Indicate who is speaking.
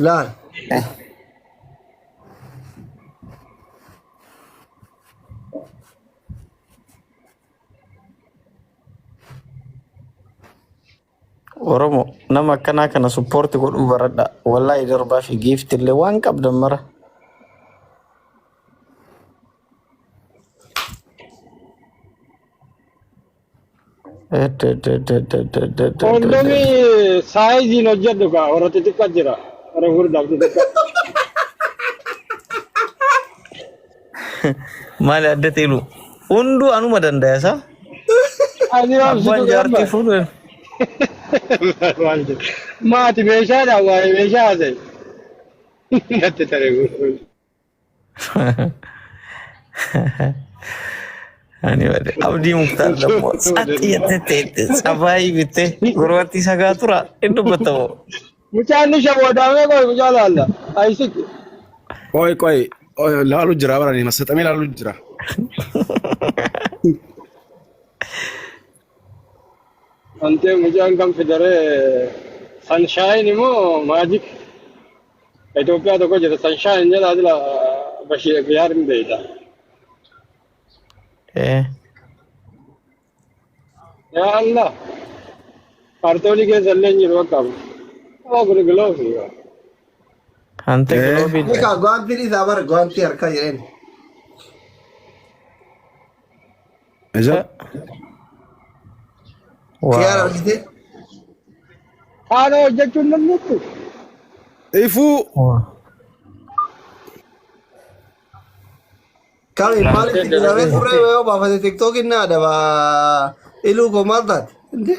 Speaker 1: Laal.
Speaker 2: Oromo nama akkanaa kana suppoorti godhuu baradha. Wallaahi darbaa fi giifti illee waan qabdan mara.
Speaker 3: Kondomii saayiziin hojjedhu kaa warra xixiqqaa jira. Warra gurguddaaf xixiqqaa.
Speaker 2: Maali adda teelu? Hunduu anuma dandaya sa?
Speaker 3: Ani
Speaker 2: Abbaan
Speaker 3: obsitu
Speaker 2: jaartii
Speaker 3: gabba.
Speaker 2: fuudhu.
Speaker 3: Maal jedhu. Maati meeshaadha waa'ee meeshaa haasa'e. Natti tare gurguruu.
Speaker 2: Ani bade abdii muktaar dammoo tsatti jettee teette tsabaayii bittee gurbattii sagaa tura hin dubbatamu.
Speaker 3: Mucaan ni shawoodamee qoy mucaa laalla. Ayisik.
Speaker 4: Qoy qoy qoy, laalu jira barani masaxamee laalu jira.
Speaker 3: Wantee mucaan kan fidaree sanshaayini moo maajik. Itoophiyaa tokko jira sanshaayini jedhaa jira Bashir Biyaar hin beekta.
Speaker 2: Eh,
Speaker 3: Yaa Allah. Kaartoonii keessa illee hin jiru bakka. Waa kun giloofi.
Speaker 2: Hante
Speaker 4: Eh.
Speaker 2: giloobii
Speaker 1: Egaa guantiin isaa bara guantii harkaa jedheen.
Speaker 4: Ija
Speaker 1: Kiyaar
Speaker 2: Waaw.
Speaker 1: argite.
Speaker 3: Haala hojjechuun namni
Speaker 4: ifuu
Speaker 1: Kami maalitti diramee turre yoo baafate tiktookiin na adaba iluu koo maal taate? Inte?